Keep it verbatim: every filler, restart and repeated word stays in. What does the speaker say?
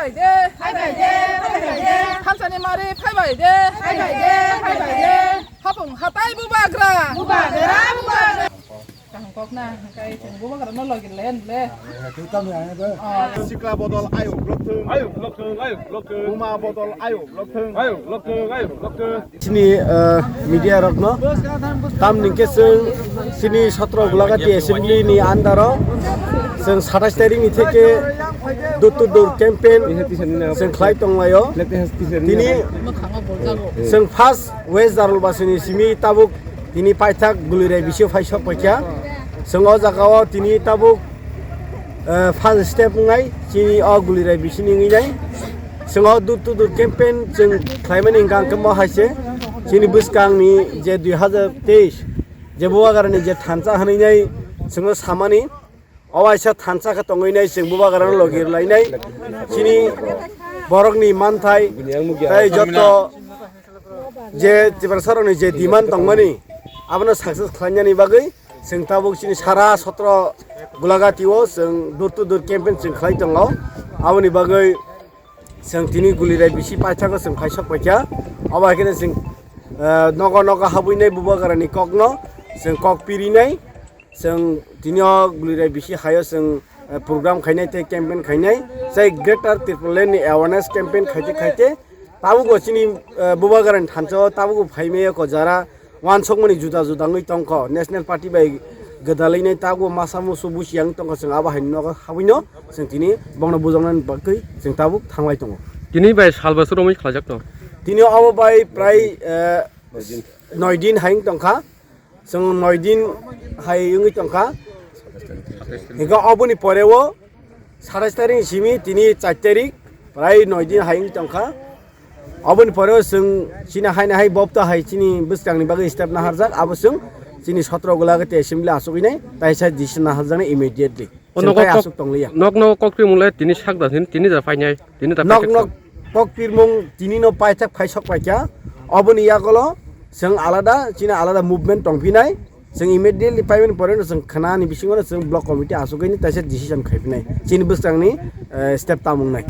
Phai bai de, phai bai de, phai bai de. Thansani mari phai bai de, phai bai de, phai bai de. Hapung hatai bubagra. Bubagra, bubagra. Kaham kok na, hingkai chwng bubagra no logi len le. Sikla bodol ayuk lokthung. Ayuk lokthung, ayuk lokthung. Buma bodol ayuk lokthung. Ayuk lokthung, ayuk lokthung. Chini, eh, media rokno tam ningke chwng chini sotro Gulagati assembly ni under o chwng satais tarik ni theke door to door campaign chwng khlai tonglaio. Tini chwng first West Darulbasini simi tabuk tini paithak Gulirai bisi phai sok paikha. Chwng o jaga o tini tabuk, eh, first step wngnai chini o Gulirai bisini wngwi nai. Chwng o door to door campaign chwng khlaimani hwnkha hwnkhe mo hai se chini bwskangni je dui hazar teis je Bubagrani je thansa hwnwi nai chwngno samani, o waisa thansa khe tongwi nai chwng Bubagrano logi rwlai nai. Chini borokni manthai tei joto je Tiprasarokni je demand tongmani abono success khlainani bagwi chwng tabuk chini sara sotro Gulagati o chwng door to door campaign chwng khlai tongo. Aboni bagwi chwng tini Gulirai bisi paithakgo chwng phai sok paikha. Abo hai kheno chwng, eh, nogo nogo habwinai Bubagrani kokno chwng kok pirinai. Chwng tini o Gulirai bisi haio chwng, eh, program khainai tei campaign khainai. Tei Greater Tipraland ni awareness campaign khaite khaite tabukbo chini, eh, Bubagrani thansa o tabukbo phaimaya ko jara wansokmani juda juda wngwi tongkho. National Party bai gwdalwinai tabukbo masa musu busi yang tongkho, chwng abo hai nogo habwino chwng tini bongno bujaknani bagwi chwng tabuk thanglai tongo. Tini bai sal bwswk romwi khlaijak no? Tini abo bai prai, eh, noi din hai wng tongkha. Chwng noi din hai wngwi tongkha. Hingkhe oboni pore o satais tarik ni simi tini char tarik prai noi din hai wngwi tongkha. Oboni pore o chwng chini haino hai bopta hai chini bwskangni bagwi step naharjak, abo chwng chini sotro Gulagati assembly achugwi nai taisa decision naharjaknai immediately. O chwng nogo tai kok-, aswk tongliya. Nok nogo kok twi mwngle tini sak da tini, tini da painai, tini da nok painai. Nok kok pirmung tini no paithak phai sok paikha. Oboni yagolo chwng alada, chini alada movement tongphinai. Chwng immediately paimani pore no chwng khnani bisingo no chwng block committee asugwi ni taisa decision khaiphinai. Chini bwskangni, eh, step tamung nai.